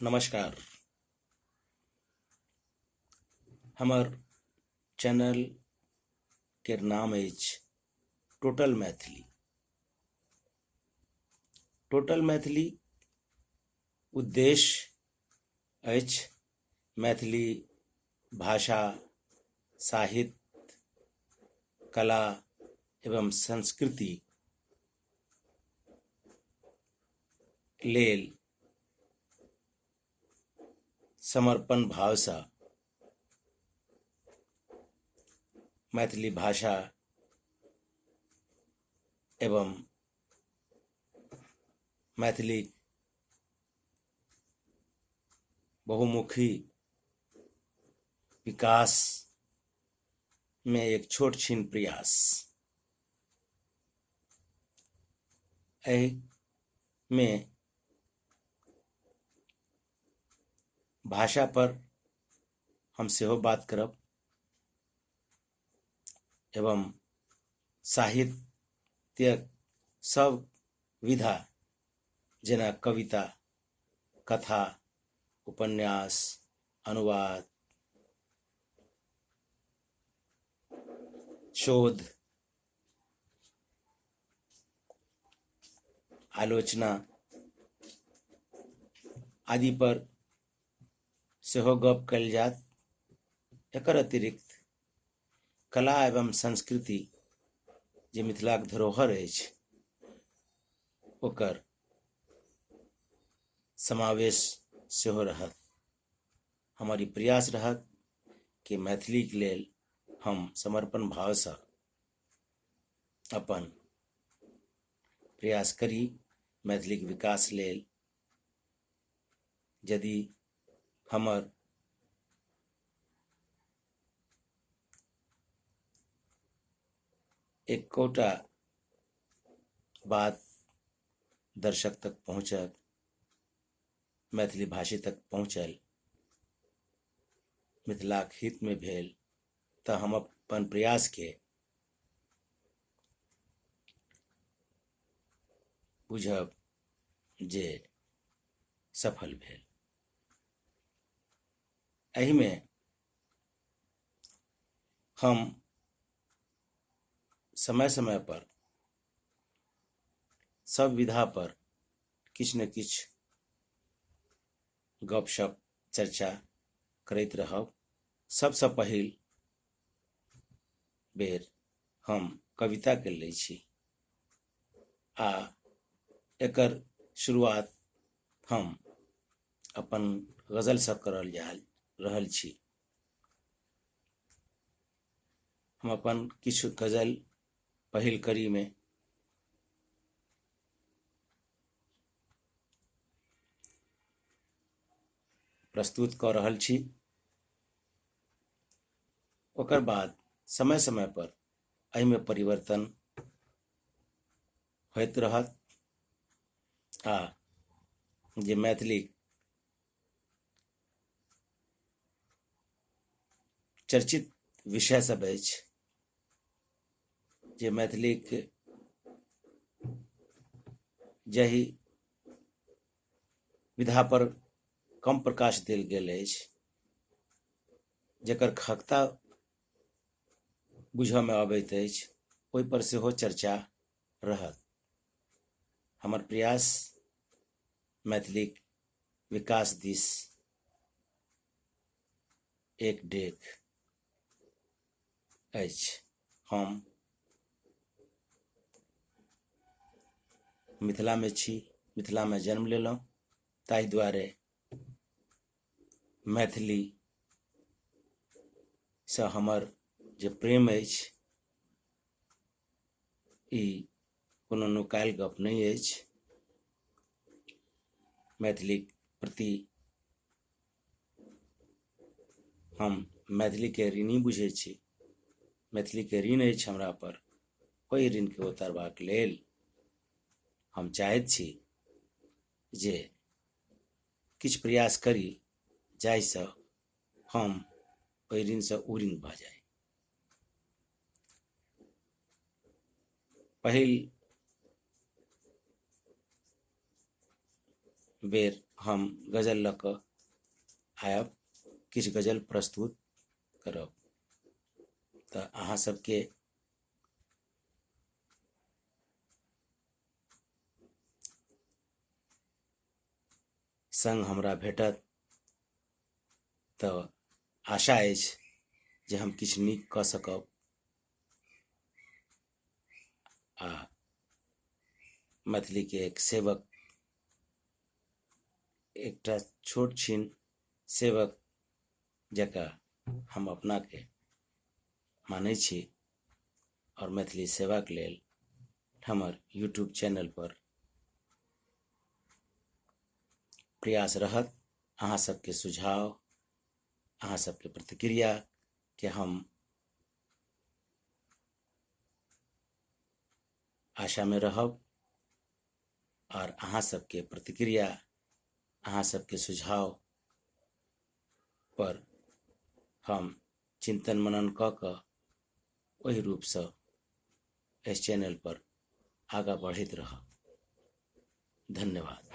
नमस्कार। हमर चैनल के नाम अछि टोटल मैथिली। टोटल मैथिली उद्देश्य अछि मैथिली भाषा, साहित्य, कला एवं संस्कृति लेल समर्पण भावसँ मैथिली भाषा एवं मैथिली बहुमुखी विकास में एक छोट छिन प्रयास। एहिमे भाषा पर हम सेहो बात करब एवं साहित्यक सब विधा जेना कविता, कथा, उपन्यास, अनुवाद, शोध, आलोचना आदि पर सेहो गप कयल जायत। एकर अतिरिक्त कला एवं संस्कृति जे मिथिलाक धरोहर अछि ओकर समावेश सेहो रहत। हमर ई प्रयास रहत कि मैथिलीके लेल हम समर्पण भावसँ अपन प्रयास करी मैथिलीके विकास लेल। यदि हमर एकोटा बात दर्शक तक पहुँचत, मैथिली भाषी तक पहुँचल, मिथिलाक हितमे भेल, तऽ हम अपन प्रयासके बुझब जे सफल भेल। एहिमे हम समय समय पर सब विधा पर किछु ने किछु गपशप चर्चा करैत रहब। सबसँ पहिल बेर हम कविताके लै छी आ एकर शुरुआत हम अपन गजलसँ करल जा रहल छी। हम अपन किछु गजल पहिल कड़ीमे प्रस्तुत कऽ रहल छी। ओकर बाद समय समय पर एहिमे परिवर्तन होइत रहत आ जे मैथिली चर्चित विषय सब अछि, जे मैथिलीक जाहि विधा पर कम प्रकाश देल गेल अछि, जकर खगता बुझऽमे अबैत अछि, ओहिपर सेहो चर्चा रहत। हमर प्रयास मैथिलीक विकास दिस एक डेग अछि। हम मिथिलामे छी, मिथिलामे जन्म लेलहुँ, ताहि दुआरे मैथिलीसँ हमर जे प्रेम अछि ई कोनो नुकायल गप नहि अछि। मैथिलीक प्रति हम मैथिलीके ऋणी बुझै छी। मैथिलीके ऋण अछि हमरा पर, ओहि ऋणके उतारबाक लेल हम चाहैत छी जे किछु प्रयास करी जाहिसँ हम ओहि ऋणसँ उऋण भऽ जाइ। पहिल बेर हम गजल लऽ कऽ आयब, किछु गजल प्रस्तुत करब। तऽ अहाँ सबके संग हमरा भेटत तऽ आशा अछि जे हम किछु नीक कऽ सकब आ मैथिलीके एक सेवक, एकटा छोट छिन सेवक जकाँ हम अपनाके मानै छी आओर मैथिली सेवाके लेल हमर यूट्यूब चैनलपर प्रयास रहत। अहाँ सबके सुझाव, अहाँ सबके प्रतिक्रिया के हम आशा में रहब और अहाँ सबके प्रतिक्रिया, अहाँ सबके सुझाव पर हम चिंतन मनन कऽ कऽ ओहि रूपसँ एहि चैनल पर आगाँ बढ़ैत रहब। धन्यवाद।